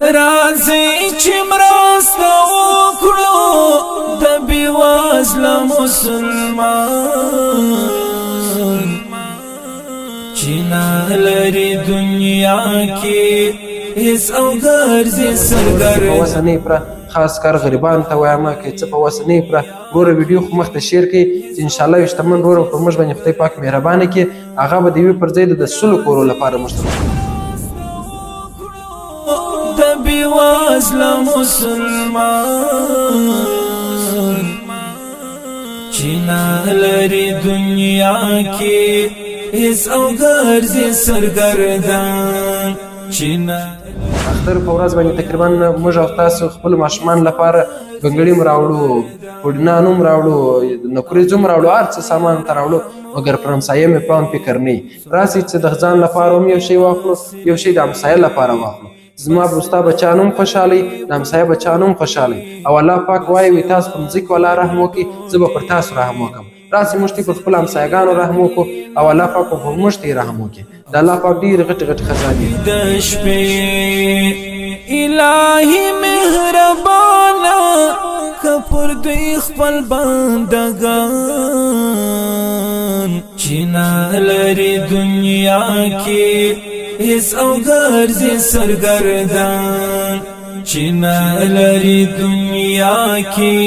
راځي چې مرسته وکړو د بیوزله مسلمان چې نه لري دنیا کې هیڅ او ګرځي سرګردان. په وسه نه پره، خاص کر غریبان ته وایم که څه په وسه نه پره وروره، ویډیو خو مخته شیر کړئ چې انشاءالله یو شتمن وروره پر موږ باندې خدای پاک مهربانه کړي، هغه به د یوې پر ځای د 100 کورو لپاره موږ ته د بیوزله مسلمان چې نه لري دنیا کې هیڅ او ګرځي سرګردان چې نه. اختر په ورځ باندې تقریبا موږ او تاسو خپل ماشومان لپاره بنګړي هم راوړو، پوډینان هم راوړو، نکریز هم راوړو، هر څه سامان ته راوړو، مګر پر همسایه مې پام فکر نه راسي چې د ځان لپاره هم یو شی واخلو، یو شی د همسایه لپاره واخلو. زما به ستا بچیان هم خوشحالي، د همسایه بچیان هم خوشحالي. او الله پاک وایي وي تاسو په مځکې والا رحم وکړئ، زه به پر تاسو رحم وکړم. راسئ موږ ته پر خپل همسایهګانو رحم وکړو او الله پاک به پر موږ ته رحم وکړي. د الله پاک ډېرې غټې غټې خزانې د شپې. الهي مهربانه که پر دوی خپل بندګان چې نه لري دنیا کې هیڅ او ګرځي سرګردان، چې نه لري دنیا کې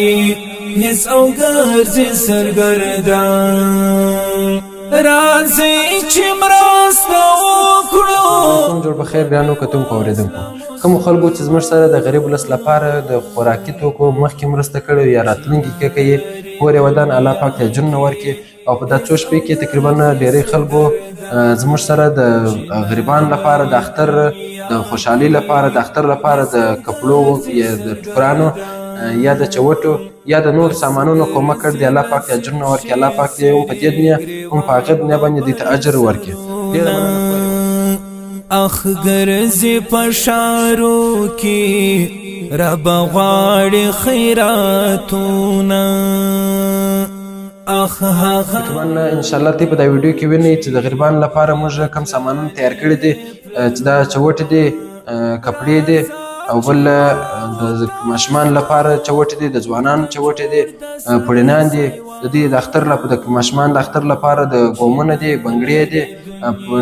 هیڅ او ګرځي سرګردان. راځي چې مرسته وکړو. جوړ په خیر ګرانو کتونکو، اورېدونکو، کوم خلکو چې زموږ سره د غریب ولس لپاره د خوراکي توکو مخکې مرسته کړې یا راتلونکي کې کوي، کور یې ودان، الله پاک ته اجرونه ورکړي. او په دا څو شپې کې تقریبا ډېری خلکو زموږ سره د غریبانو لپاره د اختر د خوشحالۍ لپاره، د اختر لپاره د کپړو یا د ټوکرانو یا د چوټو یا د نور سامانونو کومک کړ دی. الله پاک دې اجرونه ورکړي، الله پاک دې هم په دې دنیا هم په هغه دنیا باندې دوی ته اجر ورکړي. ډېره مننه. اخ ګرځي په ښارو کې رب غواړي خیراتونه، اخ هغه تقریبا ان شاء الله ته په دا ویډیو کې وینئ چې د غریبانو لپاره موږ کم سامانونه تیار کړي دي، چې دا چوټې دي، کپړې دي، او بل د ماشومان لپاره چوټې دي، د ځوانانو چوټې دي، پړینان دي، د دې د اختر لپاره، د ماشومان د اختر لپاره د ګومونه دي، بنګړې دي.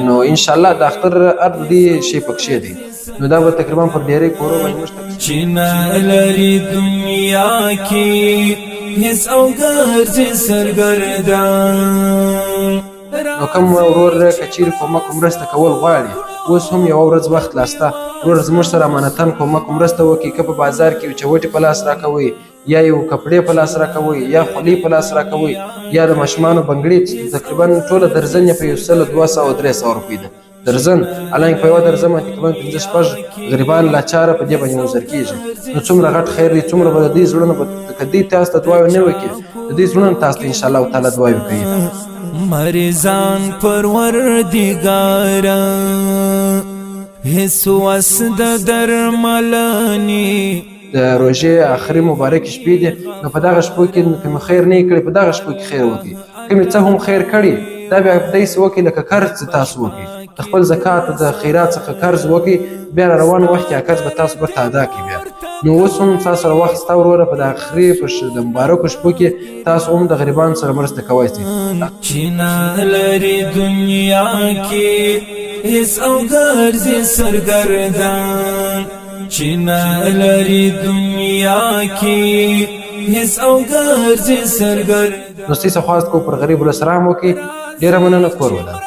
نو ان شاء الله د اختر هر دې شی پکښې دي. نو دا به تقریبا پر ډېری کورو باندې موږ چې نه لري دنیا کې هیڅ او ګرځي سرګردان. نو کوم ورور که چیرې کومک مرسته کول غواړي، اوس هم یوه ورځ وخت لا شته ورور، زموږ سره امانتاً کومک مرسته وکړي. که په بازار کې یو چوټې په لاس راکوئ، یا یو کپړې په لاس راکوئ، یا خولۍ په لاس راکوئ، یا د ماشومانو بنګړي چې تقریبا ټوله درزن یې په 100، 200، 300 روپۍ ده درزن، حالانکه په یوه درزن باندې تقریبا پنځه شپږ غریبان لاچاره په دې باندې وزر کېږي. نو څومره غټ خیر دی، څومره به د دوی زړونه به، که دوی تاسو ته دعاوې نه وکړي، د دوی زړونه تاسو ته انشاءالله تعالی دعاوې کوي. مریضان پروردګار هیڅ وس د درملنې. د روژې آخري مبارکې شپې دي، نو په دغه شپو کې که مې خیر نه کړي، په دغه شپو کې خیر وکړي. که مې څه هم خیر کړي، دا بیا داسې وکړي لکه قرض چې تاسو وکړي، د خپل زکات د خیرات څخه قرض وکړي، بیا روان وخت کې قرض به تاسو بیرته ادا کړي. بیا نو اوس هم تاسو سره وخت سته وروره، په د آخري په د مبارکو شپو کې تاسو هم د غریبانو سره مرسته کوی شئ. چې نه لري دنیا کې هیڅ او ګرځي سرګردان، چې نه لري دنیا کې هیڅ او ګرځي سرګردان. نو ستاسو خواست کو پر غریب ولس رحم وکړي. ډېره مننه، کور ودان.